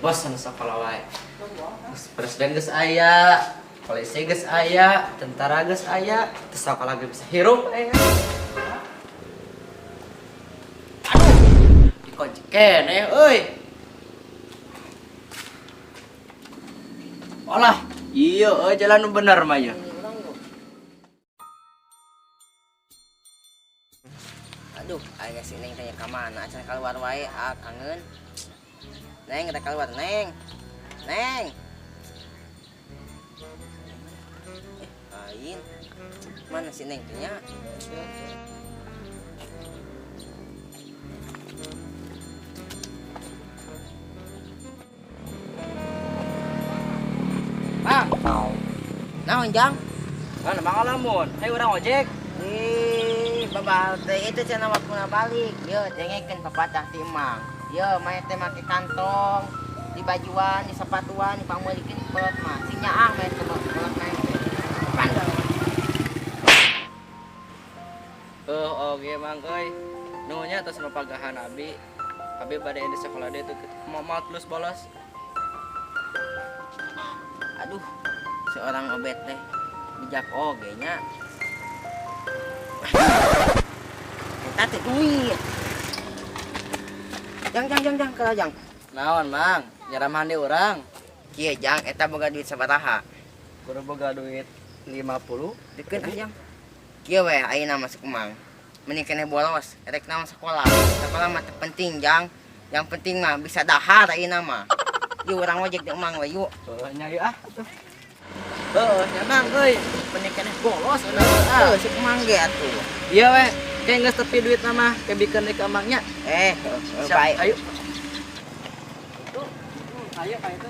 Bosan sekolah wae. Presiden geus aya, polisi geus aya, tentara geus aya, teu sekolah ge bisa hirup aya. Aduh, dikunci keneh euy. Olah, iya euy jalan nu bener mah ieu. Aduh, aing si Neng tanya ka mana? Acan keluar wae, ah kangen. Neng, kita keluar, Neng. Neng. Eh, lain. Mana si Neng tanya? Mang, Naon, Jang? mana mang lamun? Hayu urang ojek. Ih, babal teh itu cenah waktuna balik. Yo, dengekeun papatah ti emang. Yo, maya teh make kantong, di bajuan, di sepatuan, di pangmeulikeun kolot mah. Sing nyaah maya teh kolot naik teh. Pandang. Heuh, oge mang euy. Nu nya tos mapagahan abi. Abi bade di sekolah deui tuh mau terus bolos. Aduh, seorang obet teh bijak oge nya. Eta teh duit. Jang, jang, jang, jang, kala jang. Naon mang? Nyaramahan deui urang. Kieu jang, eta boga duit sabaraha? Kudu boga duit 50. Dikeun ah jang. Kieu we ayeuna masuk emang. Mending keneh bolos, erek naon sekolah. Sekolah mah teu penting jang. Yang penting mah bisa dahar ayeuna mah. Yuk urang ojek di emang we yuk. Heuh nya ieu ah atuh. Heuh nya mang euy, mending keneh bolos ah. Heuh, si emang ge atuh. Iya we, kayak geus tepi duit mah kebikeun deui ka emangnya. Eh, Siap, baik. ayo. Tuh, ayo kayak itu.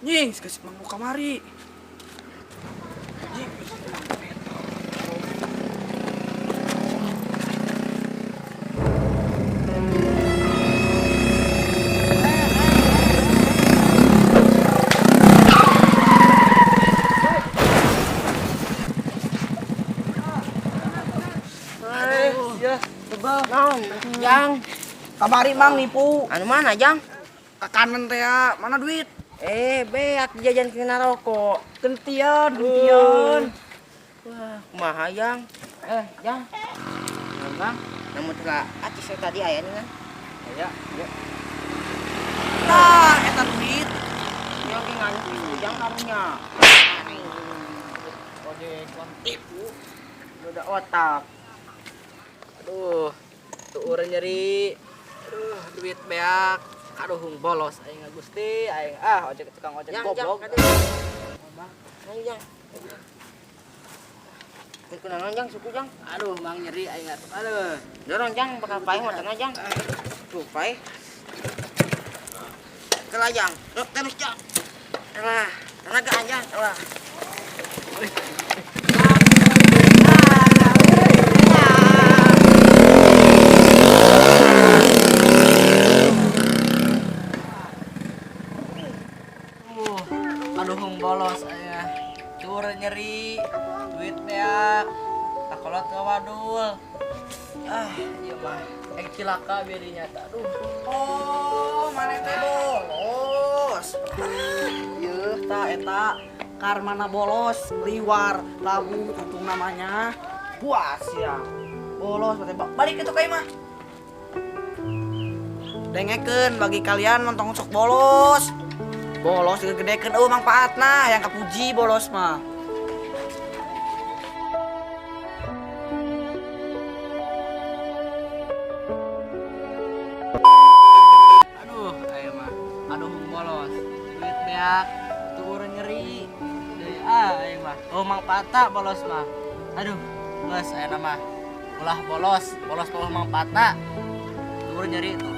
Nying, geus mang nu kamari. Nying, Iya, tebal. Naon, jang? Kamari mang nipu. Anu mana jang? Ke kanan teh ya, mana duit? Eh, beak jajan kena rokok. Gentian, gentian. Wah, kumaha jang? Eh, jang. Bang, Namun telah acis tadi aya nih kan. aya, ya. Tah, eta duit. Ieu ge nganyut itu jang karunya. Ojek tipu. Udah otak. Aduh, tuh urang nyeri. Aduh, duit beak. Aduh, hung bolos aing Gusti, aing ah ojek tukang ojek Jang, jang, goblok. kade. Ayo jang. Kunaon jang suku jang? Aduh, mang nyeri aing atuh. Aduh. Dorong jang bakal paeh motorna jang. Tuh paeh. Kelah jang. Dok terus jang. Kelah, tenagaan jang. Kelah. Aduh, hung bolos aya. Tuh urang nyeri, duit beak. Takolot ke wadul. Ah, ieu mah aing cilaka bieu nyata. Aduh. Oh, mana teh bolos. Yeuh, tah eta karmana bolos, liwar, labu tuntung namanya. Puas ya. Bolos berarti balik itu ka imah. Dengekeun bagi kalian montong sok bolos. Bolos digedekeun eueuh mangpaatna yang kapuji bolos mah. Aduh, ayo mah. Aduh, hung bolos. Duit beak, tuh urang nyeri. Deui ah, aing mah. Oh, mangpaatna bolos mah. Aduh, geus aya mah. Ulah bolos, bolos mah mangpaatna. Tuh urang nyeri tuh.